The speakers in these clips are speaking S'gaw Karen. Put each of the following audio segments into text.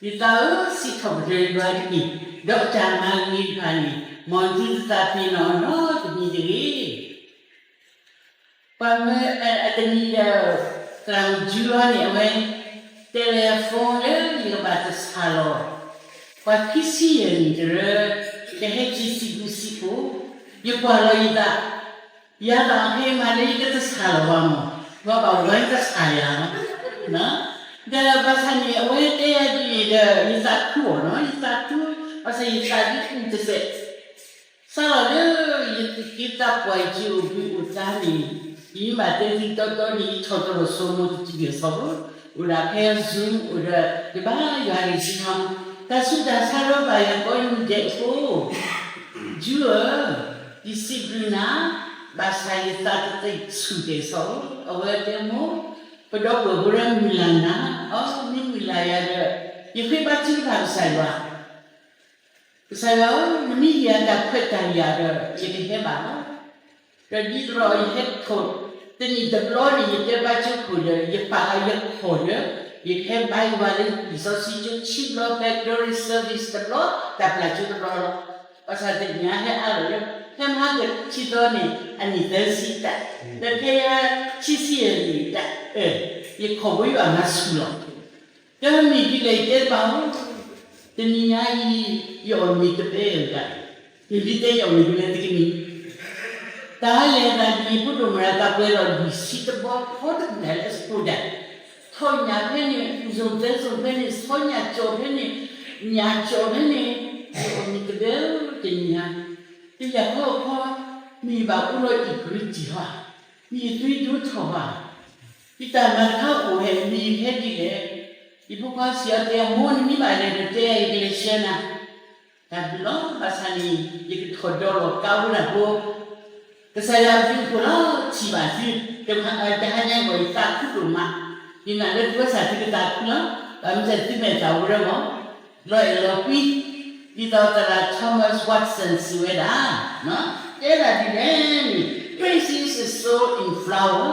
ယသးဧၢ, စံးထီၣ်ပတြၢၤယွၤတက့ၢ်, ဒီးတၢ်မၤဂ့ၤတဖၣ်န့ၣ် မ်သုတသးပ့ၤနီၣ်နီတမံၤတဂ့ၤ. ပှၤမၢအတနံၤဒီး သရၣ်မုၣ်ကၠူအံၤန့ၣ် အဝဲ တဲလၢ phone လၢယကဘၣ်တဆၣ်လီၤ ပှၤခံဆံယဲၢ်နံၣ်တရၢ ကဟဲက့ၤစံးဘျုးစံးဖှိၣ်, ယကွၢ်လီၤယသး, ယၤသးအဖဲမးလၢယကတဆၣ်လီၤဘၣ်မး, ပှၤဘၣ်ဝဲတဆၣ်ယၤလီၤ. ဒီးဘၣ်ဆၣ်န့ၣ် အဝဲတဲယၤဒ်န့ၣ်ဒီး ယသးခုအီၤနီၤ, ယသးခု, ဘၣ်ဆၣ်ယသးဒ်အုၣ်တစဲး စးထီၣ်လၢ ယက့ၤသးပှၢ်ယအိၣ်ဘှံးအိၣ်သါန့ၣ်, ယမ့ၢ်ဘၣ်တဲသံတီတီန့ၣ် ယထီၣ်တလီၤစိမိၤတတုၤကဲၤဆီဖိ, အိၣ်ဒၣ်ဖဲ Zoom အိၣ်ဒီး ယဘါယွၤဒံးဆ့နီၤ, တၢ်ဆူးတၢ်ဆါဒီးဘၣ်ယၤကိးနံၤဒဲးအဃိ, ကၠူဧၢ, ယစံးဘျုးနၤ, ဘၣ်ဆၣ်ယသးတသ့ၣ်ဆူၣ်ကဲၤဆီဖိ, အဝဲတဲမိၢ်, ပဒီပုၢ်ဝဲၢ်မုၢ်လၢ်နၤ, အီ မ့ၢ်မုၢ်လၢ်ယၤဒီး ယဃ့ဘါထုကဖၣ်ကစၢ်ယွၤ ကစၢ်ယွၤဧၢ, နမ့ၢ်ဟ့ၣ်ယၤတၢ်ခွဲးတၢ်ယာ်ဒီး ယကဟဲဘၣ်လီၤ. ဒီးဒ်သိးဒီးယဟဲထီၣ် တနံၣ်တဘျီန့ၣ် ယတဲဘါကၠိခိၣ်ဒီး ယပာ်ဃာ်ယခီၣ်ဒီး ယကဟဲဘါယွၤလၢလံာ်စီဆှံကၠိခံဘျီ ဖဲ Glory Service တဘျီ တၢ်ပျၢ်ကၠိတဘျီလီၤ. ဘၣ်ဆၣ်တနံၤညါဟဲအါလီၤလၢ ဖဲမဟါကခံသီန့ၣ် အနံၣ်သၢဆံတၢ်, ဒီးဖဲယၤခံဆံယဲၢ်နံၣ်တၢ်, ယခီၣ်ဘိယွၤမၤဆူၣ်လီၤ. တမ့ၢ်ဒ်လဲၣ် ယတဲတဘၣ်ဧၢ, တနံၤညါအံၤ ယအီၣ်မ့ၤတဘဲတဂၤ, မ့ၢ်ဒ်တဲယအီၣ်မ့ၤတဘဲတကနံၣ်, တၢ်လဲၤသးဒ်အံၤ ဖိဒိၣ်မုၣ်တဂၤပှဲၤဒီးလွံၢ်ဆံတဘီ ဖီတကနၣ်လၢအစကိးဒၣ်, ထီၣ်ညၣ်ဖဲန့ၣ်, စိၣ်သဲစိၣ်ဖဲန့ၣ်, ဆီညၣ်ကၠီၣ်ဖဲန့ၣ်, ညၣ်ကၠီၣ်ဖဲန့ၣ်, ယအီၣ်မ့ၤတဘဲဧၢ တနံၤညါ, တယၤခီခီ, မ့ၢ်ယဘၣ်အိၣ်လီၤအံၣ်ကရံတံၢ်ဟီ, မ့ၢ်ယသွံဒိၣ်ထီၣ်ဘၣ် ယတၢ်မၤတခါအိၣ်ဟဲ မ့ၢ်ယဟဲဒ်လဲၣ်. ယဖိခွါစံးအီၤတဲ မိၢ်နမ့ၢ်ဘၣ်လဲၤဒီးတဲယၤ ယကလဲၤဆှၢနၤ, တၢ်ဘျုးလီၤ. ဘၣ်ဆၣ်န့ၣ် ယကထီၣ်ဒီးလီၤကါဝဲဒၣ်ဖိ, ကစၢ်ယွၤအဘျုးအဖှိၣ်လီၤ ထံၣ်ဘၣ်သု, တဟါညါအံၤ ယသးခုဒိၣ်မး, ယနာ်လၢသုဝဲဆၣ်သုကသးခုလီၤ. ဘၣ်မနုၤသုမဲာ်သၣ်ဝဲဒၣ်မး လီၤအဲၣ်လီၤကွံ, ဒ်သိးသရၣ် Thomas Watson စံးဝဲဒၣ်, တဲဒၣ်ဒ်လဲၣ်န့ၣ် Praise is sown in flower,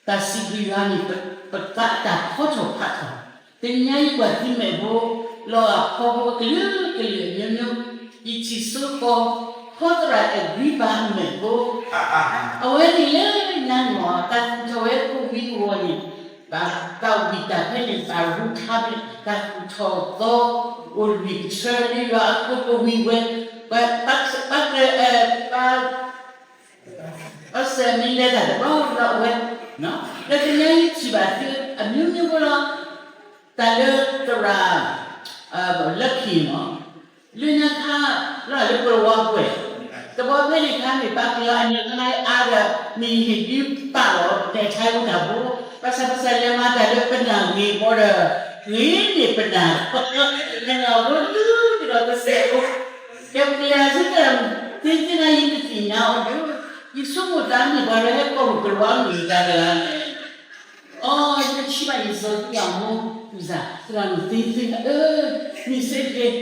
တၢ်စံးဘျုးယွၤန့ၣ် ပသးတၢ်ဖီထီၣ်ဖးထီၣ်, တနံၤညါယကွၢ်သုမဲာ်ဖိ, လီၤဂာ်ဖီဖိကလုာ်ကလုာ်အမျိုးမျိုး, ယထံၣ်စိကီး, ဖီသရၣ်အဂံၢ်ဘါအမဲာ်ဖိ, အဝဲန့ၣ်လၢညါန့ၣ် တၢ်သူၣ်ထီၣ်ဝဲကဝံၤအဂီၢ်န့ၣ်, ဘၣ်တၢ်ဝံၣ်တၢ်ဖဲန့ၣ် ဘၣ်ရူၢ်ခါဖဲန့ၣ် တၢ်သူၣ်ထီၣ်သီ, အိၣ်လွံၢ်ကဆၢလၢယွၤအဃိကဝံၤဝဲ, ပှၤ, ပှၤ, ပှၤစဲးမ့ၢ်လဲၤတၢ်တဘျီဘျီအဝဲ, ဒီးတနံၤညါယထံၣ်ဘၣ်သုအမျိုးမျိုးဖိလီၤ, တၢ်လၢသရၣ်, လၢခံမး, လၢညါခါ, လၢလၢပှဲၤဝါကွဲၢ်, တဘျီဖဲန့ၣ်ခါမ့ၢ်ပာ်ကလီအန့ၣ် ကနၣ်အါဒီး မ့ၢ်ဟ့ၣ်ဒုးပာ်လီၤ နဲၣ်ထါဝဲတၢ်ဖိ, ဘၣ်ဆၣ်ဘၣ်ဆၣ်လဲၤမၤတၢ်လၢပနၢ်ဂ့ၤဘီဒီး, ဂ့ၤန့ၢ်ပနၢ်, နဂၤဖိဒုးကဒီးတစဲးဖိ, ကဲပကလဲၤဆူသရၣ်မုၣ်သ့သ့န့ၣ် ယတသ့ၣ်ညါအီၤဒီး, ယဆိကမိၣ်သးမ့ၢ်ပှၤလၢဟဲကိးမုၢ်ကလီမုၢ်တဂၤတဂၤန့ၣ် အီ ယဆံးဘၣ်ယစီၤသံအမိၢ်, သရၣ်မုၣ်သ့သ့ဧၢ, မ့ၢ်စ့ၢ်ကီး,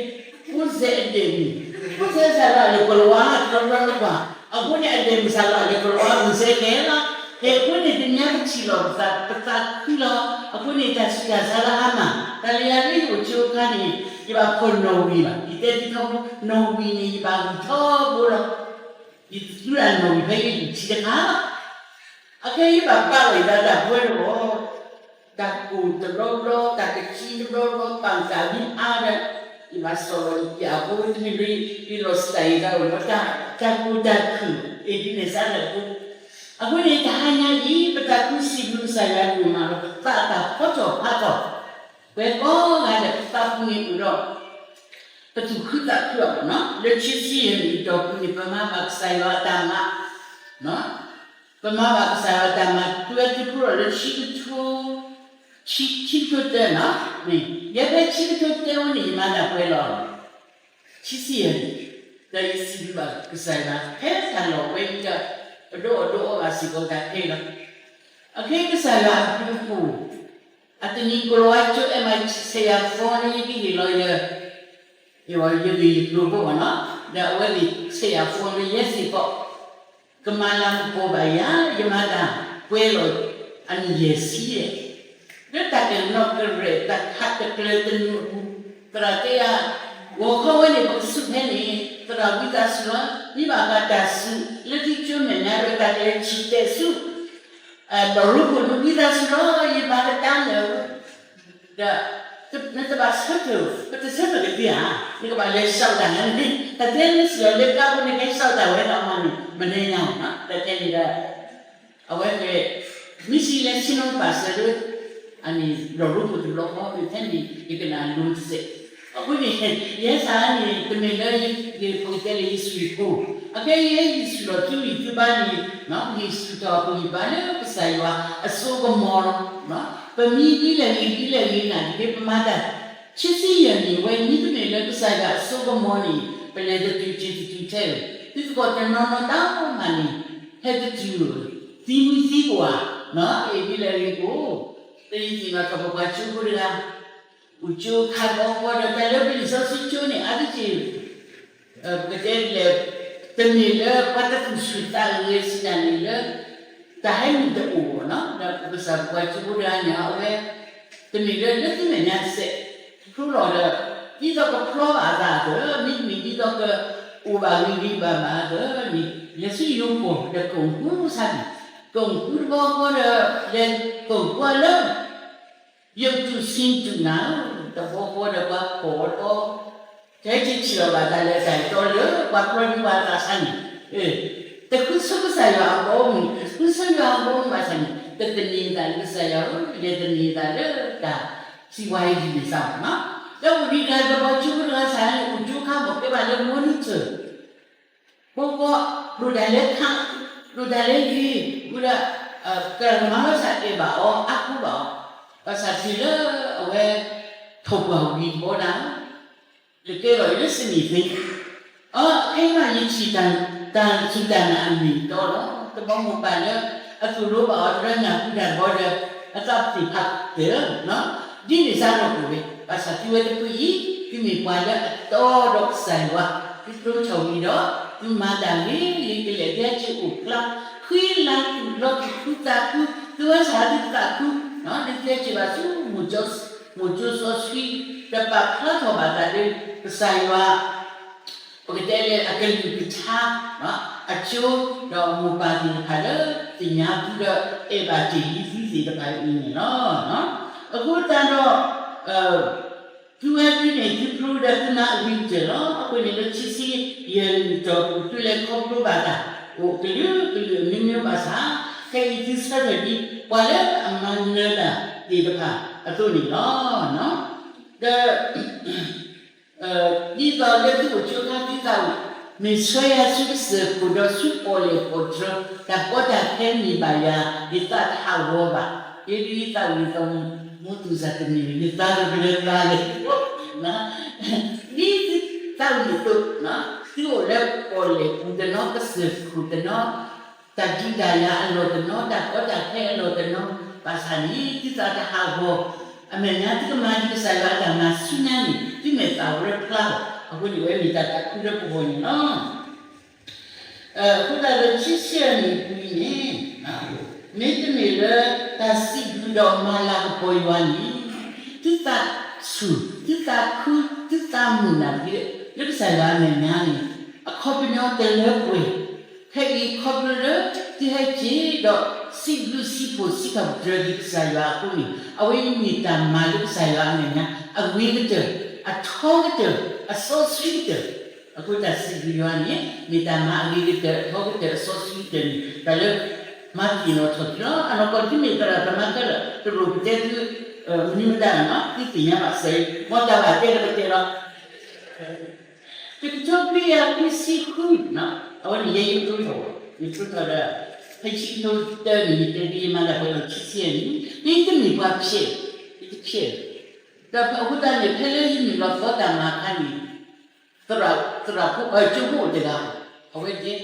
ဖိစဲးအဒဲးမုၣ်, ဖိစဲးစးလီၤအလဲၤကိးလီၤဝါ တဘျီဘျီလၢပှၤ, အဃိန့ၣ်အဒဲးမုၣ်စးလီၤအလဲၤကိးလီၤဝါ မ့ၢ်စ့ၢ်ကီးလီၤ, အဃိန့ၣ်တနံၤညါပထံၣ်လီၤပသး ပသးခုလီၤ, အဃိန့ၣ်တၢ်ဆူးတၢ်ဆါလၢအါမး, တၢ်လၢယၤလၢယအိၣ်ဆိအခါန့ၣ် ယဘၣ်ခိးနီၣ်ဝံၤဘၣ်, ယတဲဒ်ထီဘိ နီၣ်ဝံၤန့ၣ် ယဘၣ်ဂုာ်ထီဘိလီၤ. ယတသူလၢနီၣ်ဂံၢ်ဖဲယအံၤထံတခါ, အခဲအံၤဘၣ်ပာ်လီၤယသးတၢ်ပှဲၤတဘီ, တၢ်ကိၢ်တဘျီဘျီ တၢ်ကထံတဘျီဘျီ ပာ်သးမ့ၢ်အါဒီး, ယဘၣ်စီၣ်လီၤယပျၢ်ဖိတမ့ၢ်လၢ ယလီၤစၢ်ယသးအိၣ်လီၤ တၢ်ကိၢ်တၢ်ခုၣ် အ့ၣ်ဒ်န့ၣ်စးလဲၣ်ဖိ, အဃိန့ၣ် တဟါညါအံၤ ပသးခုစံးဘျုးကစၢ်ယွၤဒိၣ်မးလီၤ ပသးတၢ်ဖီထီၣ်ဖးထီၣ်, ပှၤကိးဂၤဒဲးပသးပူၤန့ၣ်အိၣ်ဒီး ပသူၣ်ခုသးခုအီၤနီၤ လၢခံဆံယဲၢ်နံၣ်အတီၢ်ပူၤန့ၣ် ပမၤဘၣ်ကစၢ်ယွၤအတၢ်မၤ, ပမၤဘၣ်ကစၢ်ယွၤအတၢ်မၤ သုဝဲသုဖျိထီၣ်လၢခံကထိ, ခံ, ခံကထိတၢနီၤ, ယဲဖဲခံကထိတၢဝဲန့ၣ် ယမၤတၢ်ပှဲၤလီၤ ခံဆံယဲၢ်နံၣ်, ဒီးယစံးဘျုးဘၣ်ကစၢ်ယွၤ ဖဲတၢ်လီၢ်ဝဲအံၤဒီး ပဒိၣ်အီၣ်ဒိၣ်အီဘၣ်စ့ၢ်ကီးတၢ်ခဲလီၤ, အခဲကစၢ်ယွၤအဘျုးအဖှိၣ် အတနံၤကိးလီၤဝါကၠိ MIT ဆဲးယၤ phone လၢယကဟ့ၣ်လီၤယ, ယဂ့ၢ်ယကျိၤဖိဘၣ်နီၤ, ဒီးအဝဲသ့ၣ်ဆဲးယၤ phone လၢယဲစ့ၢ်ကီး, ကမၤလၤကပီၤဘၣ်ယၤ ယမၤတၢ်ပှဲၤလီၤ အနံၣ်ယဲၢ်ဆံယဲၢ်, လၢတၢ်ကနီၣ်ကရဲၣ်တၢ်ခးတကျၢၤတနုာ်အပူၤ, သရၣ်တဲယၤ, ဂီၤခီဝဲန့ၣ် ပကစူၢ်ဖဲန့ၣ် သရၣ်ဝံသးစူၤလီၤ, မ့ၢ်ဘၣ်ဃးတၢ်စူၢ်လၢသုကၠိမဲာ်ညါဒီးတၢ်ကလဲၤဆံၣ်တဲာ်ဆူ လီၢ်ရိဖှိၣ်န့ၣ် ဝံသးစူၤလီၤ, ယမၤကဒါလၢာ် ဒီး နတဘၣ်ဆၢထၢၣ်, ပတဆၢထၢၣ်ကသ့ဧါ, နကဘၣ်လဲၤစးတၢ်န့ၣ်, တၢ်တဲလၢစံၣ်လီၤလၢကါပူၤန့ၣ် ကဲစးတၢ်ဝဲဒၣ်မးန့ၣ် မနုၤညါ, တၢ်တဲန့ၣ်ဒီး အဝဲကဲ မ့ၢ်စံးလဲၤဆ့ၣ်နီၤပာ်စၢၤလၢ လီၢ်ရိဖှိၣ်တဘျီဃီ ဖဲန့ၣ် ယကနၣ်လိၤတစဲး, အဃိန့ၣ် ယဲစးန့ၣ် တမ့ၢ်လၢယပကတဲလၢယစူၢ်ယကိၢ်, အခဲအံၤယဲယစူၢ်လီၤစုလီၤစုဘါန့ၣ် ယစူၢ်ထီၣ်ပဂံၢ်ဘါလၢကစၢ်ယွၤအစိကမီၤလီၤ. ပမံဒ်လဲၣ်ဂ့ၤဒ်လဲၣ်ဂ့ၤန့ၣ် တက့ၢ်ပမၤတၢ် ခံဆံယဲၢ်နံၣ်ဝဲ မ့တမ့ၢ်လၢကစၢ်ယွၤအစိကမီၤန့ၣ် ပလဲၤတတုၤစ့ၤတတုၤထဲဧၢ, သုသကိးတနီၤနီၤတၢ်မၤန့ၣ် ဟဲတတုၤဧၢ, သံမံသံကွၢ်, အ့ၣ်ဒ်လဲၣ်ဂ့ၤကိၢ်, တယံာ်သ့ၣ်နီၣ်ထီၣ်ပပှၤကၠိဖိတဂၤ အိၣ်ကၠိခါဘီဃီဒီး တၢ်လၢပလံာ်စီဆှံကၠိန့ၣ် အါတက့ၢ် ပကတဲလဲၣ်, တမ့ၢ်လၢပှၤတသူၣ်ဆူၣ်သးဂဲၤစံးတၢ်န့ၣ်လၢ တၢ်ဟဲနုာ်တအိၣ်ဘၣ်နီၤ, ဒီးပကစၢ်ပပှၤကၠိဖိတဂၤန့ၣ် အဝဲ တမ့ၢ်လၢလၢသုမဲာ်ညါတစဲး, ဖျိလီၤဒီး ဒ်သိးကဖျီဘၣ်အသးအသိး မ့တမ့ၢ်ဒ်သိးက အိၣ်ဘၣ်ဂ့ၤဂ့ၤဘၣ်ဘၣ်အသိးန့ၣ် လဲၤဆူယိၤကီၢ်ဒီးကိာ်ကူဆါန့ၣ်, ကိာ်ကူတဘျီဃီဒီး လဲၤကိာ်ကူအလၢ ယုၢ်တူၢ်ဆံတူၢ်နၤ, တဘျီဃီဒီးပှၤဖီၣ်အီၤ, ကဲထံၣ်ထံၣ်လီၤဘၣ်တၢ်လၢတၢ်တီလၢပှၤဖျီဒံးပှၤသးဆါန့ၣ်, တဃုဆိကစၢ်ယွၤအဘီအမုၢ်, ဃုဆိယွၤအဘီအမုၢ်ဘၣ်ဆၣ်န့ၣ် တသန့ၤသးလၢကစၢ်ယွၤဧၢ, လဲၤသန့ၤသးလၢတၢ် စံးဝါယံၤဒ်န့ၣ်စ့ၢ်ကီးနီၤ, ဒီးအိၣ်ဒံးတၢ်ဒီးပှၤကၠိဖိတဂၤစ့ၢ်န့ၣ် အိၣ်ကၠိခါမ့ၢ်ကဲဘၣ်လၢ monitor ဘီဃီ, ဒိၣ်တၢ်လၢခါ, ဒိၣ်တၢ်လၢဂ့ၤ, ဝံၤဒီး ကမၤလီၤစၢ်အဲၣ်ဘၣ်အီၤ အါဃုဘၣ်အီၤ, ဘၣ်ဆၣ်တုၤလၢအဝဲ ထီၣ်ပှၢ်ဝံၤတဘျီဒီး ကကဲထီၣ်အံၤလၢစနံၣ်သ့, အခဲအံၤမး ယထံၣ်တၢ်စူၢ်တၢ်နာ်အမ့ၢ်အတီလီၤ. တဘျီမိၢ်ပၢ်လၢ အသိၣ်လိဘၣ်အီၤတရၢညၣ်ဃုတၢ်ဘီဒီး အသးသ့ၣ်ဖးတၢၢ်လီၤ. ဒ်န့ၣ်စ့ၢ်ကီးဝဲ, ဘၣ်ဆၣ်တုၤဝဲတဖုအံၤ သုမ့ၢ်ပှၤလၢအတီဒီးကစၢ်ယွၤ, သုတိထီၣ်ဝံၤဒီး သုမၤတၢ်ဂ့ၤဂ့ၤကလဲာ် သုဟဲက့ၤအိၣ်ဖျါ ဃံလၤသုလီၤ သုဃုသးဃု, သုဝဲစၢ်သုသးဃု, လၢသုဟဲက့ၤဘၣ်ဆူ မိၢ်ကၠိစီဆှံ ဒီးပာ်ဖျါထီၣ်ဘၣ်သးလၢ ကစၢ်ယွၤ ပကတဲလၢအကလုၢ်ကထါ အကၠိ ဒီးမိၢ်ပၢ်သ့ၣ်တဖၣ်လၢ သ့ၣ်ညါသုဒီးအဲၣ်ဘၣ်တ့ၢ်လံသုသ့ၣ်တဖၣ်အံၤန့ၣ်လီၤ. အဃိသတးဒီး သုဝဲဒၣ်န့ၣ် သုဖျိဒီးသုမၤအဂ့ၤကတၢၢ်လီၤ. အဃိန့ၣ်လၢခံဆံယဲၢ်နံၣ်တီၢ်ပူၤ သုလဲၤခီဖျိဘၣ်တၢ် အိၣ်ကလုာ်ကလုာ်အမျိုးမျိုးဘၣ်ဆၣ်, ခဲအံၤသုဆၢထၢၣ်ဒ် ပှၤလၢအမၤနၢၤတၢ်သ့ၣ်တဖၣ်အသိးန့ၣ်လီၤ. ဒီး ဒ်သိးလၢသုအိၣ်ကၠိခါသုသးဝံၣ် မ့ၢ်ဆှၢယၤဆူကစၢၢ်ခိၣ်ဒီးဆူပီၣ်လဲၣ်ပီၣ်တြၢၤ တၢ်ကီတၢ်ခဲမ့ၢ်ဘၣ်ယၤ ယသးတဟးဂီၤဘၣ်. ယဒ်ယသးဝံၣ်သီၣ်မူသူၣ်စၢ်တမ့ၢ် ယသးကဘျၢသးလဲၣ် ဒ်သုသးဝံၣ်အသိး, သုအိၣ်လၢပီၣ်လဲၣ်ပူၤတနီၤ ကစၢၢ်ခိၣ်တနီၤ, တၢ်ဒုးတၢ်ယၤအလီၢ်တနီၤ တၢ်ကီတၢ်ခဲအလီၢ်တနီၤ, ဘၣ်ဆၣ်န့ၣ် သုသးတဟးဂီၤ, အမဲာ်ညါသုကမၤဒံးကစၢ်ယွၤအတၢ်မၤဆူညါန့ၣ် သုမဲာ်သၣ်ဝဲဖျါလီၤ. အဃိန့ၣ် အဝဲမ့ၢ်တၢ်သးခုလၢပဂီၢ်န့ၣ်လီၤ. အဃိသတးဒီးခံဆံယဲၢ်နံၣ်ပူၤအံၤန့ၣ် မ့တမ့ၢ်လၢတၢ်စံးဘျုးဒီးမၤလၤကပီၤယွၤန့ၣ် သုသးဆူၣ် သုသးခု သုသးမုာ်နာ်က့ လၢကစၢ်ယွၤအမဲာ်ညါန့ၣ် အခီပညီတလၢပှဲၤ, ခဲအံၤခီဖျိလၢသုဟဲက့ၤဒီး စံးဘျုးစံးဖှိၣ်စံးထီၣ်ပတြၢၤက့ၤကစၢ်ယွၤအဃိန့ၣ် အဝဲအံၤမ့ၢ်တၢ်မၤလၢကစၢ်ယွၤအမဲာ်ညါ အဂ့ၤကတၢၢ် အထီကတၢၢ် အစီဆှံကတၢၢ် အဃိတၢ်စံးဘျုးယွၤန့ၣ် မ့ၢ်တၢ်မၤအဂ့ၤကတၢၢ် အထီကတၢၢ် အစီဆှံကတၢၢ်န့ၣ် တၢ်လၢ မၤသ့ၣ်နီၣ်ထီၣ်က့ၤလီၤ. အနီၢ်ကီၢ်သုမ့ၢ်သရၣ်သမါခဲလၢာ် တလိၣ်ပတဲသု မနုၤမတၤနီၤ သုသ့ၣ်ညါဘၣ်စဲး မ်တၢ်ဘၣ်တဲဒီးပတဲလီၤ. တကထိခွံကယၤခွံဆံဃု အဝဲန့ၣ် ယဲယဖျိထီၣ်, ယဖျိထီၣ်ဒီး ဖဲခံကထိတၢန့ၣ် ယတဲဒ်ယမၤတၢ်ပှဲၤလီၤခံဆံယဲၢ်နံၣ်, ဒ်ယတမ့ၢ်ပှၤဖျဲး, ယတဖျဲး, ဒီးအဃိသတးန့ၣ် ဖဲလၢယနုာ်လီၤသီတၢ်မၤအခါန့ၣ် သရၣ်, သရၣ်ဖိ, ကၠိဖိအိၣ်တဂၤ, အဝဲတဲ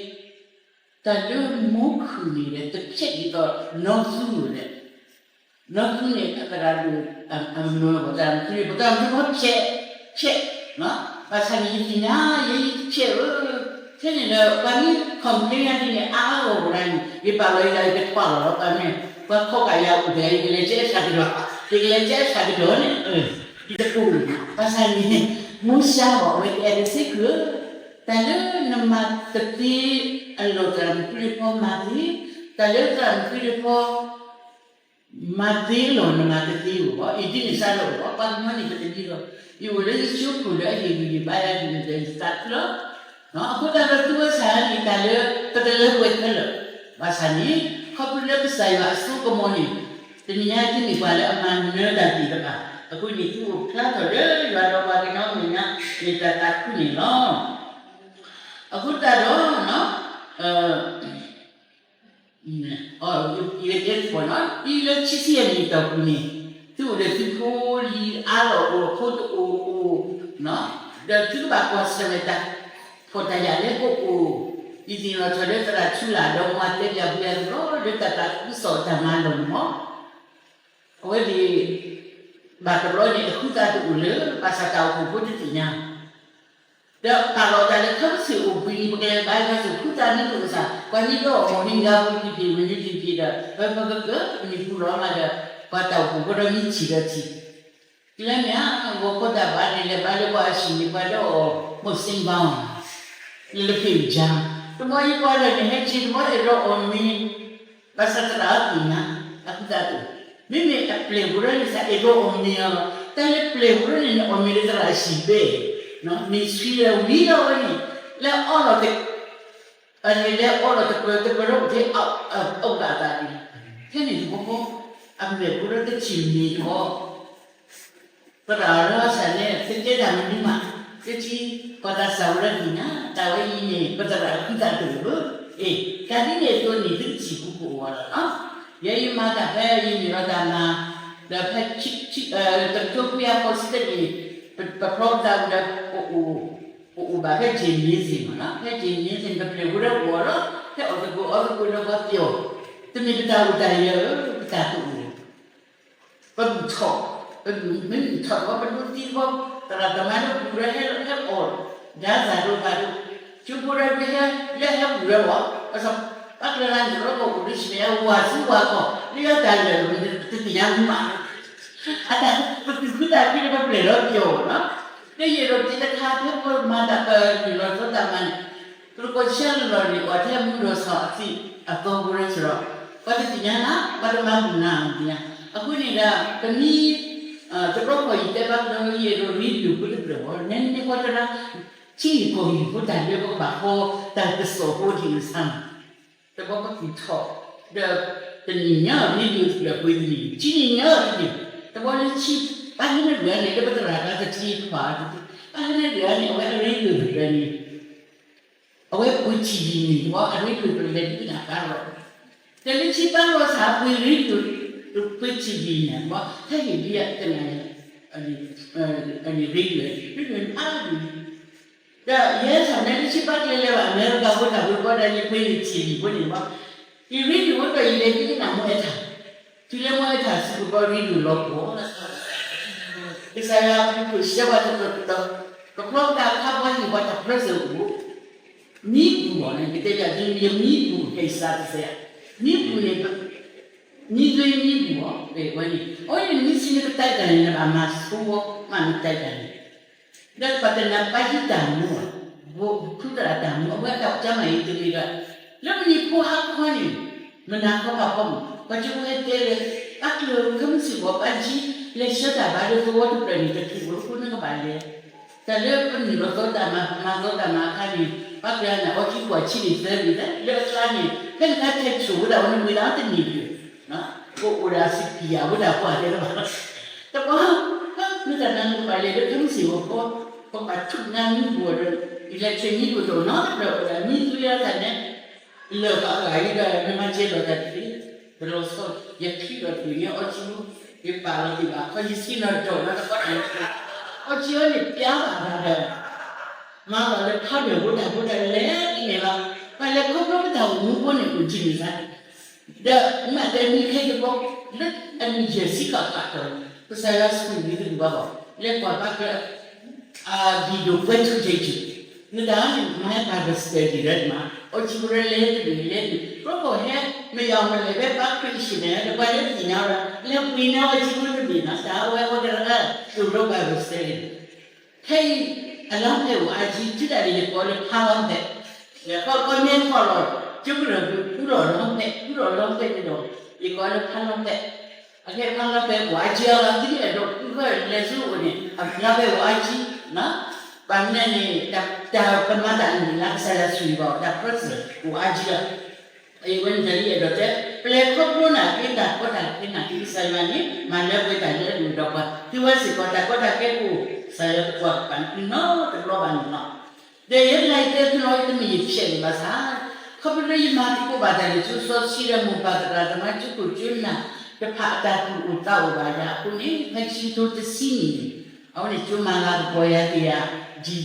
တၢ်လၢမိၢ်ခုၣ်န့ၣ်ဒီး တဖျဲးဒ်သိးနီၢ်သူဧိၤဒီး, နီၢ်သူန့ၣ် အသရၣ်ဒိၣ်, အမၢပသရၣ်မုၣ်, ပသရၣ်မုၣ်ဖျဲး, ဖျဲး, ဘၣ်ဆၣ်န့ၣ် ယသ့ၣ်ညါ ယဲယတဖျဲးဧၢ, ထဲန့ၣ်ဒီး ပှၤမ့ၢ် complain ယၤဒ်န့ၣ် အါအါဂီၢ်ဂီၢ်ဒၣ်န့ၣ် ယပာ်လီၤယသး ယကထွဲလီၤဒီးပှၤမ့ၢ်, ပှၤခီကၤယၤအိၣ်တဂၤ ယကလဲၤကဲဆၣ်ကဒီး တကလဲၤကဲဆၣ်ကဒီးန့ၣ်, တပူၤ, ဘၣ်ဆၣ်န့ၣ်, မူစါဘၣ်ဝဲကအဲၣ်ဒိးစ့ၢ်ကီး, တၢ်လၢနမၤတသ့အလီၢ်သရၣ်မုၣ်ဖံးဒ့ဖီမၤသ့, တၢ်လၢသရၣ်မုၣ်ဖံးဒ့ဖီ မၤသ့လီၤနမၤတသ့ဘၣ်, အံၤဒ်န့ၣ်စးထီၣ်ဘၣ်, ပှၤကညီန့ၣ်ပတဒ်သိး, ယအိၣ်လၢယစုပူၤလၢအဟ့ၣ်ဂံၢ်ဟ့ၣ်ဘါယၤန့ၣ်ဒီးယသးခုလီၤ. အဃိသတးဒီးသုဝဲဆၣ်န့ၣ် တၢ်လၢပတလၢပှဲၤခဲလၢာ်, ဘၣ်ဆၣ်န့ၣ်, ခီဖျိလၢကစၢ်ယွၤအစိကမီၤန့ၣ်, တနံၤညါသုမ့ၢ်ပှၤလၢအမၤနၢၤတၢ်သ့ၣ်တဖၣ်, အဃိန့ၣ်သုအိၣ်ဖျါထီၣ်လၢယွၤဒီးပှၤကညီမဲာ်ညါ, န့ၣ်တၢ်သးခုန့ၣ်လီၤ. အဃိသတးဒီး ယတဲသကိးနီၤ, ဒ်လၢခံဆံယဲၢ်နံၣ်အတီၢ်ပူၤန့ၣ်, သုအိၣ်ဒီးသုဖိလံၤအါလီၢ်အိၣ်အဖိတအိၣ်အိၣ်, ဒီးသုကဘၣ်ကွၢ်ဆၢၣ်မဲာ်တၢ်ဖှီၣ်တၢ်ယာ်လၢကအိၣ်, ယသ့ၣ်နီၣ်ထီၣ်လၢသရၣ်ထူလာ်ဒီးမါတဲဘၣ်ဘုယၤသရိာ်လၢတၢ်သးခုကစီၣ်တၢ်မၤလီၢ်န့ၣ်မီၤ, အဝဲသ့ၣ် ဘၣ်တဘျီန့ၣ် အဃုသးတအိၣ်လၢ ဘၣ်ဆၣ်တၢ်အိၣ်ဖှိၣ်ဖိတသ့ၣ်ညါ ဒီးပာ်လီၤတၢ်လၢခဲမုၢ်ဆ့ၣ်အိၣ်ဘှံးနံၤ ပကလဲၤဘါယွၤဆိၣ်ဃုသးနံၣ်အိၣ်ကစၢ် ပှၤနံၤဒီးအီၣ်မ့ၢ်ဂၤပူၤတက့ၢ် မနုၤတက့ၢ်ဒီး ပပကကၢၢ်ပနံၤပူၤလီၤမးဒီး ပှၤတၢ်အိၣ်ဖှိၣ်ဖိဒီးမ့ၢ်ထံၣ်ဒီးထံၣ် ကျဲမ့ၢ်ဧါ ဂီၤခီတၢ်ဘါန့ၣ် လဲၤဘါလၢပှၤအဟံၣ်န့ၣ် ပှၤဒီးအီၣ်မိၢ်စ့ဘါ လၢဖ့ၣ်အူၣ်ကၠါ တဘျီယကွၢ်လၢာ်န့ၣ် ဟဲက့ၤတဘျီအဲၣ်ဒိးအီၣ်မ့ၤ ဘၣ်ဆၣ်သရၣ်အီၣ်သ့ၣ်ညါ အဃုသးတအိၣ် မ့မ့ၢ်အပျဲၢ်ဖိဒီးန့ၣ် သးအဲၣ်ဒိးအီၣ်မ့ၤအီၤလီၤ. တၢ်လၢပျဲၢ်ဖိဒီးန့ၣ် အီၣ်မ့ၤလၢသရၣ်အဟံၣ်ဘဲ မ့ၢ်ဆှံလၢဝံၤလီၤဝဲန့ၣ် လဲၤအီလီၤတ လဲၤအီလီၤတပၢၤတပၢၤဒီးပကအိၣ်ဘၣ်အသးန့ၣ် ဖဲန့ၣ်တဘျီဃီ အပျဲၢ်ဖိဒီးတထံၣ်မ့ၤတဘျီ သရၣ်လီၤစၢ်န့ၣ် သုတဲတၢ်မနုၤမး သုထံၣ် ပှၤသးစၢ်ဝဲဒၣ်သ့ၣ်ညါ တၢ်ဝဲအံၤန့ၣ် ပသရၣ်ဃုသးတအိၣ်ဘၣ်. အ့ တၢ်ဒ်န့ၣ်အသိးန့ၣ် သုကထံၣ်ပူၤကအိၣ်ဝဲလီၤ. ယဲယမၤတၢ်ဖဲယမ့ၢ်လီၤတၢ်မၤ ဒီးဖဲ တကထိခွံကယၤဃိးဆံတၢန့ၣ် ပဖျီပသးဝံၤဒီး ပအိၣ်ဘၣ်ဖဲ gymnasium မးနီၤ ဖဲ gymnasium န့ၣ် ပပျဲၢ်ဖိဒီးအိၣ်အီၤလီၤ ဖဲအီၣ်သကိးအီသကိးဒီးပှၤပျီၢ် တမ့ၢ်ပတၢ်အိၣ်တၢ်ယၢၤဧၢ ပတၢ်တအိၣ် ပဘူၣ်ထီၣ် ပဘူၣ်မ့ၢ်ဘူၣ်ထီၣ်တဘျီ ပဒိးသံတဘျီ သရၣ်သမါလၢပဘူၣ်ဒီးဟဲအီၣ် ဒါသးဒိးဘၣ်ဒိး ကၠိဖိဒီးဟဲ လၢဟဲဘူၣ်ဒီးအီၤ ဘၣ်ဆၣ် ဘၣ်ကျဲလၢန့ၣ် တဘျီပအိၣ်လၢ ဆံမဲာ်ညါ ဝၤဆူဝၤခီၣ် လၢယတၢ်လၢာ် တသ့ၣ်ညါမး အတၢ်ပသူၣ်ခုသးခုန့ၣ် ပပျဲၢ်ဒီးပယီၤနီၤ လၢယအဲၣ်ဒိးတဲတခါ ဖဲပမၤတၢ်ပနုာ်လီၤသီတၢ်မၤန့ၣ် ပတကိးဆၢလီၤန့ၣ် ပှၤထဲမူဒီးဆီၣ်အသံးအသီဖိရဲၣ်စရီ ပှၤတသ့ၣ်ညါနၤ ပှၤတမၤဘူၣ်နၤသ့ၣ်ညါ အဃိန့ၣ်ဒီး ပမ့ၢ် တဘျီဃီယတဲဘၣ်ကဒီး ယအဲၣ်ဒိး radio ဖိတဖျၢၣ်အီၤ နဲန့ၣ်ဃီတရၣ် ထံဂ့ၢ်ကီၢ်ဂ့ၢ်ဖိတၢ်လၢပကဘၣ်ဃီတၢ်ကစီၣ်ဖိဒ်န့ၣ်ဆါမး တဘျီပကထီၣ် ဒီးတနံၤညါ radio တဖျၢၣ်ပှ့ၤတနံၤ ထံနံၤညါတနံၤ တဘျီလၢထံ ဘၣ်ဟဲနုာ်လီၤန့ၣ် လၢပသရၣ်တၢ်တထံခွါ ဘၣ်ဟဲနုာ်လီၤန့ၣ် အဝဲအ radio တဖျၢၣ်န့ၣ် အဝဲပှ့ၤထံၣ်လံန့ၣ် တဘျီအ radio တဖျၢၣ်လဲၤဒုးနၤကါလီၤ တၢ်လၢထံဘၣ်လီၤဆၣ်ပှ့ၤ radio ပှ့ၤထံၣ်လံန့ၣ် တဘျီ ဟဲဟ့ၣ်လံယတနၤန့ၣ် radio radio န့ၣ်အါဒံး ဒီးယဲဆၣ်နဲလၢထံဘၣ်ကျဲလဲၤဘၣ် အမဲရကၤဖိတၢ်ဖိတဘျီဒီး ယပှ့ၤန့ၣ်ထံၣ်လံဖိန့ၣ်တဘျီ ယ radio ဖိဒီးယလဲၤဒုးနၤမိၢ်အဲၣ်ထၣ် တုၤလၢမိၢ်အဲၣ်ထၣ်စုကဘျီ radio လီၤပှီၢ် ကစၢ်ယွၤအဘျုးအဖှိၣ်ဆှၢပှၤတတီၤတတီၤ ကဖျီကဒါအခါ ပှၤဟ့ၣ်ပှၤတၢ် present အိၣ် မံပူၤလီၤန့ၣ် ကတဲဘၣ်သု ယမံပူၤဟဲစးတစဲး မံပူၤန့ၣ် မံသွ့မံပူၤလီၤ ဝဲန့ၣ် အဝဲန့ၣ်နမ့ၢ်စံးနကတဲတၢ်န့ၣ် နဘၣ်မၤဆိဝဲ မ့ၢ်နတဲတၢ်န့ၣ် ဒီးပှၤတနၤပာ်ဟံးတၢ်မူ ဖိသရၣ်တၢ်မူ အဝဲအတၢ်ကမၣ်အံၤတမ့ၢ်ဒီး လၢပနံၤဖိဟါခီန့ၣ် မနၤခီဘၣ်ဖီမုၢ် ပှၤကၠိဖိဟဲတဲလၢ ဘၣ်ကျၢၤခဲမုၢ်ဆ့ၣ်ဘီ ဘၣ်ကၠံ လဲၤဆှၢတၢ်ဘါလၢသဝီတဖျၢၣ်န့ၣ် တချုးဖိတဖိနကဘၣ်လဲၤ တၢ်လၢပနုာ်လီၤသီတၢ်မၤ ပမၤသီတၢ်မၤအခါန့ၣ် ဘၣ်ကျၢၤန့ၣ် အီကၠံကွၢ်ဆံးန့ၣ်သၢဂ့ၤ လၢအကျါန့ၣ် ဖဲနခါထဲးဆိၣ်ဝဲဒၣ်ဝဲနဝံၤလၢတနံၤဒံး ပအိၣ်ဒၣ်စပံးယၣ်ဝဲဒၣ်ပှၤတဲတဘၣ် တဘျီ မ့ၢ်တၢ်နၤနကဘၣ်လဲၤလၢခဲမုၢ်ဆ့ၣ်ဘီ ပဘၣ်ထုးနၤမံပူၤဒီး electric မံပူၤတအိၣ်နီတဖျၢၣ်အိၣ်ဒီး မံသွ့အီၤတၢ်န့ၣ် လၢာ်ပှၤအဂၤအံၤဒီး နမၤစၢၤလိာ်တၢ်တသ့ တလီၤဆီ ယချံးဒီးပှ့ၤန့ၢ်အီကၠံ ယပာ်လီၤသ့ၣ်ဘၣ်ခီ ယဆံးနီၤဒီးနီတခီတၢ် အီကၠံအီၤန့ၣ်ပျါဘၣ်ဘၣ်ဒီး မၤလီၤလၢခီဒၢၣ်ဖိတၢ်ဖိတၢ်လဲၤဒ်န့ၣ်လီၤ ပှၤလဲၤခီဖျိပတၢ်အိၣ်မူဖိန့ၣ်အိၣ်ဒ်န့ၣ်လီၤ ဒီးမ့ၢ်တဲမံခ့တဘျီ လၢအနံၣ်ယဲၢ်ဆံဃၣ်ဃၣ်ဒီး ကစၢ်ယွၤဆူၣ်န့ၢ်သုတဘၣ်ဘၣ် လဲၤကွၢ်ဘၣ်ကျၢၤ အvideoပွဲထုတ်ကြည့်ကြည့် နတၢ်န့ၣ် မၤ Bible study ဒီးမၤ အီကၠံဖိရဲလဲၤတဘ့ၣ်လဲၤတဘ့ၣ် တဘျီဃီဟဲ မ့ၢ်ယမ့ၢ်လဲၤဖဲပှၤခရံာ်အဟံၣ်န့ၣ် တပှၤလၢသ့ၣ်ညါဝဲဒီး လဲၤပှ့ၤန့ၢ်အီၤဝဲကံဖိတဘ့ၣ်နီၤ တၢ်အဝဲအဝဲကရၢ သူၣ်ဒိၣ်ပှၤဂုာ်စဲန့ၣ် ခဲအံၤ အလီၤဖဲအိၣ်အါကံ ထံဒၣ်န့ၣ် ယကိးလၢဖးလီၤဖဲး, လဲၤဃီကီမ့ၢ်ခီၣ်လီၤ ကၠိကရၢၢ်ပူၤ ပူလီၤလီၤဖဲး ပူလီၤလီၤဖဲးန့ၣ်ဒီး ယကိးလၢဖးလီၤဖဲး, အခဲဖးလီၤဖဲး အိၣ်အါကံအလီၤ သုအဲၣ်ဒိးဃုဃၢလဲၤဆူအိၣ်န့ၣ် အလီၤဖဲးအိၣ်အါကံ, ဘၣ်မနုၤန့ၣ် တၢ်ပမၤတၢ်အနံၣ်လၢကစၢ်ယွၤဆိၣ်ဂ့ၤဘၣ် တၢ် present အိၣ်အါကံလီၤ အဝဲန့ၣ်တၢ်လၢယအဲၣ်ဒိးတဲ ပလဲၤခီဖျိနာ်က့ တၢ်ကီတၢ်ခဲနာ်က့ ကစၢ်ယွၤန့ၣ် မၤလၢပှဲၤတၢ်လၢအလိၤဒီးပှၤ သုဝဲစ့ၢ်ကီး တၢ်ကီတၢ်ခဲအိၣ် ကစၢ်ယွၤတကွၢ်ကပၤနီတဘျီဘၣ်န့ၣ်လီၤ. ဒီးယဲဒၣ်ယတဲသုလီၤ ယတမ့ၢ်ယဖျဲးန့ၣ်ဘၣ်ဆၣ် ခီဖျိလၢယမၤသကိးဘၣ်တၢ်န့ၣ် ကၠိစီဆှံဒီးမိၢ်ပၢ်သရၣ်သမါ ကၠိခိၣ်ကၠိနၢ်တဖၣ်အတၢ်သူၣ်အိၣ်သးအိၣ်ဘၣ်ယၤအဃိန့ၣ် ဖဲခံထိတဆံနံၣ်န့ၣ် အဝဲန့ၣ်ကၠိမၤလၤကပီၤယၤက့ၤယၤ ဒ်ဒ်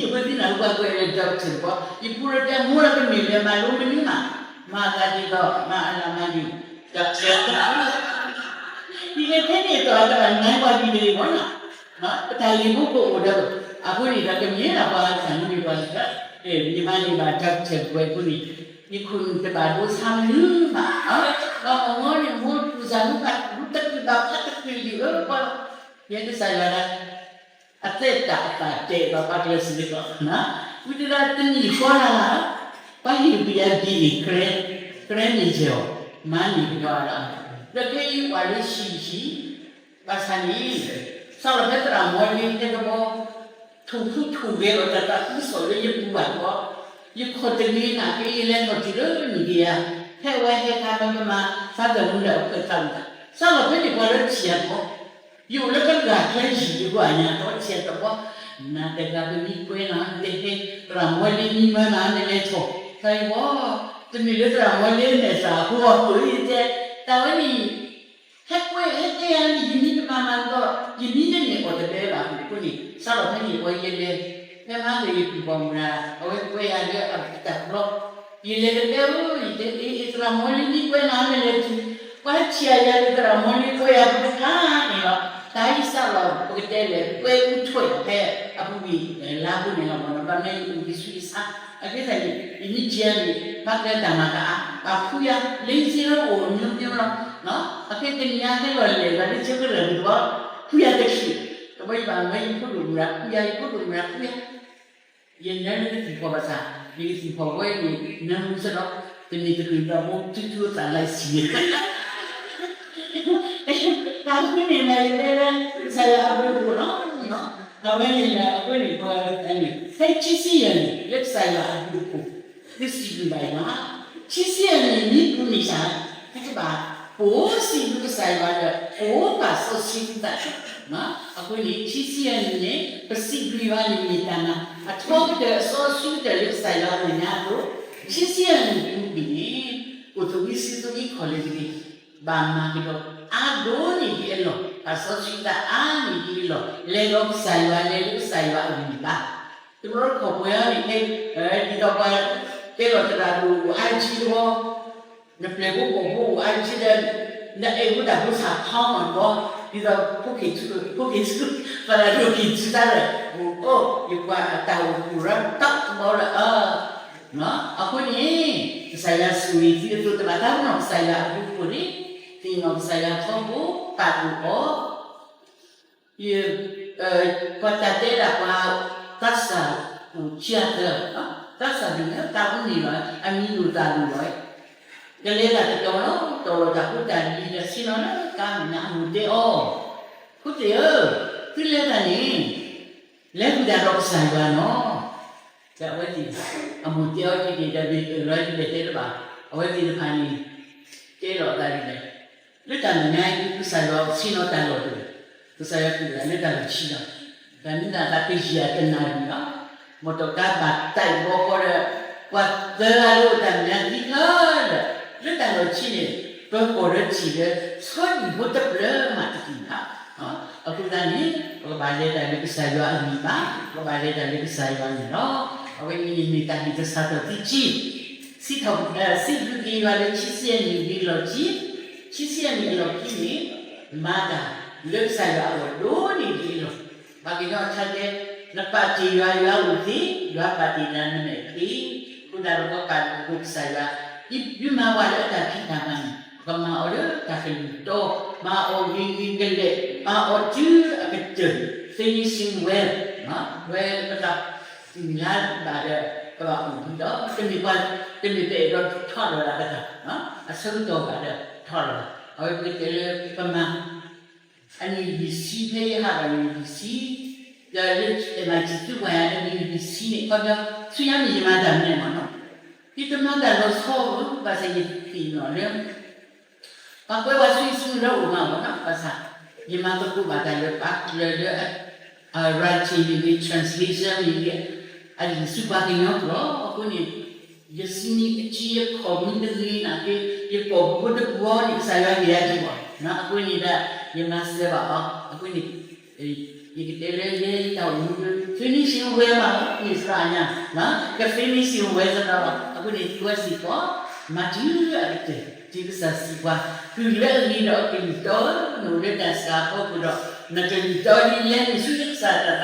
အဃိသ့ၣ်နၢ်ဟူပှၤကွဲးလၢ doctor တဘီ ယပူၤဒီးတဲမိၢ်လၢကမ့ၢ်လဲၤမၤလိမနုၤမး မၤသးဒ်သိး မၤအလၤမၤဒံး doctor ယကဲထဲန့ၣ်အသိး တဘၣ်နါပှၤဒ်တဂ့ၤမ့ၢ်နီၤ ပတၢ်ဂ့ၢ်ဖိကအိၣ်ဒီး အဃိန့ၣ်ဒီးကမ့ၢ်လၢပှၤ တၢ်မ့ၢ်ပှၤလၢ မ့ၢ်မၤန့ၢ်ဘၣ် doctor ကွဲးအဃိန့ၣ် ယခိၣ်နူာ်တဘၣ်ဒိဆါမနုၤမး ဒီးအမိၢ်န့ၣ် မိၢ်တူၢ်စၢ်မူဖး မူတကုာ်ဘၣ်ဖးတကုာ်လံဧၢပှၤ ယဲကစၢ်ယွၤဒၣ် အသဲတၢ်အသးတဲာ်ဘၣ်ပှၤကျဲၤစံးတကီး ဝံၤတလၢတနံၣ်ဃီလၢ်လၢ် ပှၤဟ့ၣ်ပယၤဘံၣ်အ့ၣ် ကြဲမ့ၢ်ယဲၢ်အီၤ မၤန့ၢ်ပယီၤလီၤ ဒီးခဲအံၤပှၤလၢဟံၣ်ဟံၣ် ဘၣ်ဆၣ်န့ၣ် စးလီၤဖဲသရၣ်မီလ့တဲတဘီ ထိၣ်ဖူထိၣ်ဂဲၤအီၤတၢ်သးခုကစီၣ်လၢယပူၤဘၣ်တဘီ ယခီၣ်တဂ့ၤနာ်က့ ယလဲၤထီၣ်တုၤလၢနံၣ်ကယၤ ဖဲအဝဲဟဲခါမၢကမၤ ဖးသၢမူလၢအခွဲးသးဝံၣ်တၢ် စးလီၤဖဲန့ၣ်ပှၤလၢထံၣ်ယၤတဘီ ယအိၣ်လၢကဂၤကျဲယံာ်ယဂီၢ်အညါ ဒီးထံၣ်ယၤတဘီ နၤတဂၤပမံကွဲနၤ နတဟဲ သရၣ်မီလ့မံမၢနၤ နလဲၤထီၣ် တၢ်အံၤဝဲ တမ့ၢ်လၢသရၣ်မီလ့မဲာ်သၣ်အဃိအီၤ ယတဲ တၢ်ဝဲန့ၣ် ဟဲကွဲးဟဲတဲယၤန့ၣ် ယမံတမၤမၤဒီး ယမံတန့ၢ်အီၤတဘဲဘၣ်အဃိန့ၣ် စးလီၤဖဲန့ၣ်အဝဲယဲလဲၤ ဖဲမၤကယၤပူၤပီၣ်မူရၤ အဝဲကွဲးယၤလၢအတၢ်ဘျီ ယလဲၤတဘဲဧၢ ယတဲ အ့ သရၣ်မီလ့မံကွဲးနၤ နလဲၤတုၤ ပှၤထံၣ်ယၤလၢသရၣ်မီလ့ကွဲးယၤတခါန့ၣ်လီၤ တၢ်အံၤစးလီၤ ပကတဲလဲၣ် ကွဲးအူထွဲဖဲအပူၤကွံာ် လါပူၤန့ၣ်လီၤမ့ၢ်နီၤ ဘၣ်မနုၤယအိၣ်ယဆူယဆါ အဃိသတးန့ၣ် ယမံကယၤန့ၣ် ဘၣ်ကျဲတၢ်မၤကအါ ဘၣ်ဖှူယၤ လၢယစ့လီၤအိၣ်အမျိုးမျိုးလီၤ အဃိတနံၤညါဟဲလီၤလဲၤဘၣ်လၢကၠိကရၢၢ်ပူၤတဘီ ဖှူယၤတချုး တဘီယဘၣ်မၢယဖိဒိၣ်မုၣ်ရၤဖှူယၤ ယဖိဒိၣ်မုၣ်ရၤဖှူယၤ ယနၢလၢကသံၣ်ဖီၣ်ဘၣ်ဆၣ် ယကသံၣ်ဖီၣ်ဝဲန့ၣ် နၢမူစ့ၢ်ဒီး တမ့ၢ်တချုးဒီးမိၢ်ထူထူအသးလၢစံး တၢ်ဃုန့ၣ်မး ယတဲလၢ ကစၢ်ယွၤအဘျုးအဖှိၣ်လီၤ. အဝဲန့ၣ်လၢအဃိန့ၣ် ပှၤန့ၣ် ဖဲခံဆံယဲၢ်န့ၣ် လၢကစၢ်ယွၤအဘျုးအဖှိၣ် သုစံးဘျုးဘၣ်ယွၤ, ခံဆံယဲၢ်န့ၣ် မ့ၢ်ပူၤန့ၣ်ဆၣ် သုကဘၣ် ပအိၣ်စံးဘျုးကစၢ်ယွၤဒီး ပအိၣ်ပာ်စီဆှံသုသး အဃိန့ၣ် ခံဆံယဲၢ်န့ၣ်န့ၣ် ပစံးဘျုးယွၤန့ၣ်မ့ၢ်တၢ်မၤ အထီကတၢၢ်အစီဆှံကတၢၢ်လၢကစၢ်ယွၤအမဲာ်ညါအသိး ခံဆံယဲၢ်န့ၣ်ပူၤန့ၣ် အိၣ်သဝံစုသဝံခီၣ်လၢတဂ့ၤ ဘၣ်မၤကဒီးအါဒိၣ်န့ၢ်ဒံးအလီၢ်, ဘၣ်စီဆှံသးအါန့ၢ်ဒံးအလီၢ်, လဲၤဒီးကစၢ်ယွၤ လဲၤလၢကစၢ်ယွၤအဂံၢ်ဘါ, တဘျီတခီၣ်ပှဲၤအီၤန့ၣ် ဒ်သိးပှၤတဲလီၤသရၣ်ဒိၣ်အိၣ်အါကံတဘီ, နပျဲၢ်ဖိပိာ်ဖိအိၣ်အါကံဒီး နအဲၣ်ဝဲတၢ်ဖိဆၣ်ဖီမီၢ်တဘီ, ဒ်သိး ဖိက့ၤဆူ သရၣ်ဒိၣ်က့ၤဆူတၢ်ဒီး အိၣ် ယပှၤအတၢ်အိၣ်ဖှိၣ်ရၢတၢ်တဘီလၢအ အဃိန့ၣ် ကစၢ်ယွၤဆိၣ်ဂ့ၤသုအသိး တဘၣ်တၢ်ပနီၣ်ကစၢ်ယွၤအဘျုးအဖှိၣ်န့ၣ် သ့ၣ်နီၣ်ကစၢ်ယွၤထီဘိပာ်ဒိၣ်အီၤ, ယ ပှၤတၢ်တဲဒၣ်ပှၤ သးစၢ်အိၣ်ကၢ်သၢ, သးစၢ်ဒုးန့ၣ် သးအိၣ်န့ၣ်လီၤ အမံၤလိာ်သးလိာ်လီၤ, ကလဲၤတၢ်တတီၤလီၤ တီၤလီၤတၢ်ဖိတၢ်လံၤဒီးဆ့ၣ်နီၤလၢကါမုၢ်နၤအမိၢ်တဲအီၤ, ဖိသ့ၣ်ဧၢ, သုလဲၤတၢ်န့ၣ် လဲၤဃုာ်တၢ်ဒီးကစၢ်ယွၤနီၤ အဝဲသ့ၣ် အမိၢ်တဲအီၤဒ်န့ၣ်ဒီး မ့ၢ်အၢၣ်လီၤဒ်လဲၣ်တဲတဘၣ်, အဝဲသ့ၣ်တဖၣ်န့ၣ် တဲလီၤအသးဒ်လဲၣ်, လၢတၢ်မဲာ်ညါအံၤ ကစၢ်ယွၤဆ့ၣ်နီၤတၢ်လီၢ်တအိၣ်, ကစၢ်ယွၤတူၢ်တၢ်လၢတၢ်လီၢ်ဆံးလီၤ, တၢ်မ့ၢ်တၢ်သးကယံာ်အတနၢ်န့ၣ်လီၤ, မီၢ်တီၢ်ကါဘၣ်တၢ်အံၤဘီဃီဒီး ပှၤသၢဂၤလၢအိၣ်တၢ်မဲာ်ညါသံခဲလၢာ်, လၢတၢ်လီၢ်ဆံးန့ၣ် ပကီၢ်ဒီးထံၣ်လၢ ဆီဒံၣ်ဖိတဖျၢၣ်မးတသ့ၣ်ညါ အဃိသတးန့ၣ် ပကဘၣ်လဲၤတၢ်လၢကစၢ်ယွၤအဂံၢ်ဘါ, ပကဘၣ်လဲၤတၢ်လၢကစၢ်ယွၤန့ၣ်လီၤ. အဝဲအံၤန့ၣ်မ့ၢ်တၢ်ဟ့ၣ်သဆၣ်ထီၣ်သုခံ, စံးထီၣ် စံးဘျုးက့ၤယွၤလၢခံဆံယဲၢ်နံၣ်လီၢ်ခံ, ခံဆံယဲၢ်နံၣ်အလီၢ်ခံန့ၣ် မၤတၢ်လၢကစၢ်ယွၤအဂီၢ်ဒိၣ်န့ၢ်ဒံးအလီၢ်, ပှၤကညီအထါတဲ နပာ်တ့ၢ်ယွၤ ယွၤအိၣ်သ့, ယွၤပာ်တ့ၢ်နၤနမဲာ်သ့, အဃိသတးဒီးပကပာ်ဒိၣ်ကစၢ်ယွၤ ဒ်မၤဝဲလၢအတၢ်ဖံးတၢ်မၤန့ၣ် ပကမၤအီၤလၢတၢ်ကလုၢ်တီ, မၤအီၤဂ့ၤဂ့ၤကလဲာ်, မၤအီၤတုၤအကတၢၢ်, finishing well, ဝဲပသး တုၤလၢဘၣ်ဒီး ကဘၣ်အိၣ်ဘှံးဒီး တမ့ၢ်ပှၤ, တမ့ၢ်ပအဲၣ်ဒိးထီၣ်လီၤဒၣ်ပသး, အဆၢကတီၢ်ဘၣ်ဒီးထီၣ်လီၤဘၣ်. အဝဲပကတဲလၢပမၤ အနံၣ်လွံၢ်ဆံ ဖဲယဟးဘၣ်နံၣ်လွံၢ်ဆံ, ဒီးလၢ MIT သုပှၤအနံၣ်လွံၢ်ဆံန့ၣ် ခီပညီ ဆူညါမ့ၢ်ယမၤတၢ်မနုၤမးနီၤ, ယတမၤတၢ်လီၤဆီဘၣ်, ဘၣ်ဆၣ်ယသ့ၣ်နီၣ်လၢ ပှၤကွဲးပှၤဆူယစုလၢအိၣ်မးမးနီၤ, ဘၣ်ဆၣ် ယမၤသကိးဘၣ်တၢ်လၢပာ်ကျၢၤလၢ writing မ့ၢ်ဂ့ၤ, translation မ့ၢ်ဂ့ၤ, အလံာ်ဆူပှၤကညီကျိာ်အဃိန့ၣ် ယစံးမံအထံယခီၣ်မံတဂ့ၤနာ်က့, ယကိာ်ဖိတဘှီန့ၣ် ကစၢ်ယွၤက့ၤယၤဒံးဘၣ်. အဃိန့ၣ်ဒီး ယမၤစၢၤဘၣ်အီၤ. အဃိန့ၣ် ယကတဲလၢယဲယတၢ်အိၣ်မူ finishing well မးလီၤ, မ့ၢ်သရၣ်ညါ က finishing well သရၣ်လီၤ. အဃိန့ၣ် သုဝဲစ့ၢ်ကီး မၤတုၤအကတၢၢ် တုၤကစၢ်စံးပှၤ, တုၤလၢအဂ့ၤဒီးအကလုၢ်တီဧၢ, နအိၣ်လၢတၢ်စှၤအဖီခိၣ်ဒီး နကလုၢ်တီဒ်လဲၣ်န့ၣ် ဆူကစၢ်တၢ်